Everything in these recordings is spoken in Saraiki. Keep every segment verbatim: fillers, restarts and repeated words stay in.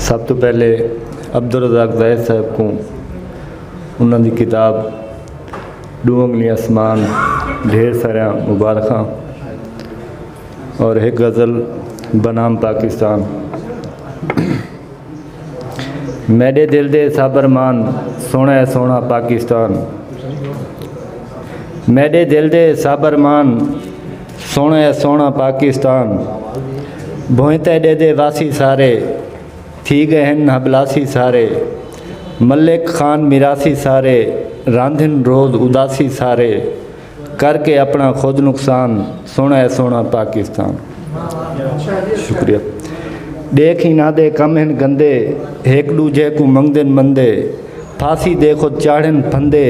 سب توں پہلے عبدالرزاق زاہد صاحب کوں انہاں دی کتاب ݙو انگلیاں اسمان، ڈھیر ساریاں مبارخاں، اور ہک غزل بنام پاکستان۔ میݙے دل دے صابرمان، سوہݨا ہے سوہݨا پاکستان۔ میݙے دل دے صابرمان، سوہݨا ہے سوہݨا پاکستان۔ بھوئیں تیݙے دے واسی سارے، تھی ڳئے ہن ہبلاسی سارے۔ ملک خان میراثی سارے، راندھن روز اداسی سارے۔ کر کے اپݨا خود نقصان، سوہݨا ہے سوہݨا پاکستان۔ شکریہ۔ ݙیکھ انہاں دے کم ہن گندے، ہک ݙوجھے کوں منگدن مندے، پھاسی دے خود چاڑھن پھندے،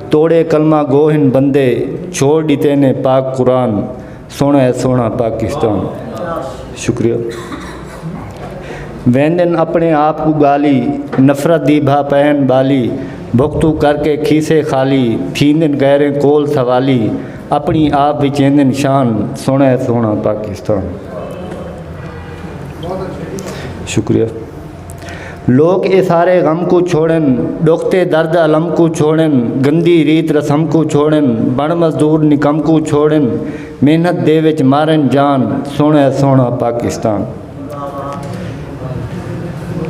توڑے کلمہ گو ہن بندے، چھوڑ ݙتے نے پاک قرآن، سوہݨا ہے سوہݨا پاکستان۔ شکریہ۔ ویندن اپݨے آپ کوں ڳالی، نفرت دی بھا پئن ٻالی، بھگتو کر کے کھیسے خالی، تھیندن غیریں کول سوالی، اپݨی آپ وچیندن شان، سوہݨا ہے سوہݨا پاکستان۔ شکریہ۔ لوک اے سارے غم کوں چھوڑن، ݙکھ تے درد الم کوں چھوڑن، گندی ریت رسم کوں چھوڑن، بݨ مزدور نکم کوں چھوڑن، محنت دے وچ مارن جان، سوہݨا ہے سوہݨا پاکستان۔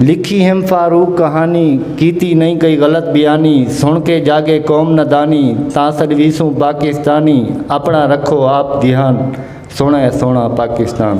لکھی ہم فاروق کہانی، کیتی نئیں کئی غلط بیانی، سݨ کے جاڳے قوم ندانی، تاں سݙویسوں پاکستانی، اپݨا رکھو آپ دھیان، سوہݨا ہے سوہݨا پاکستان۔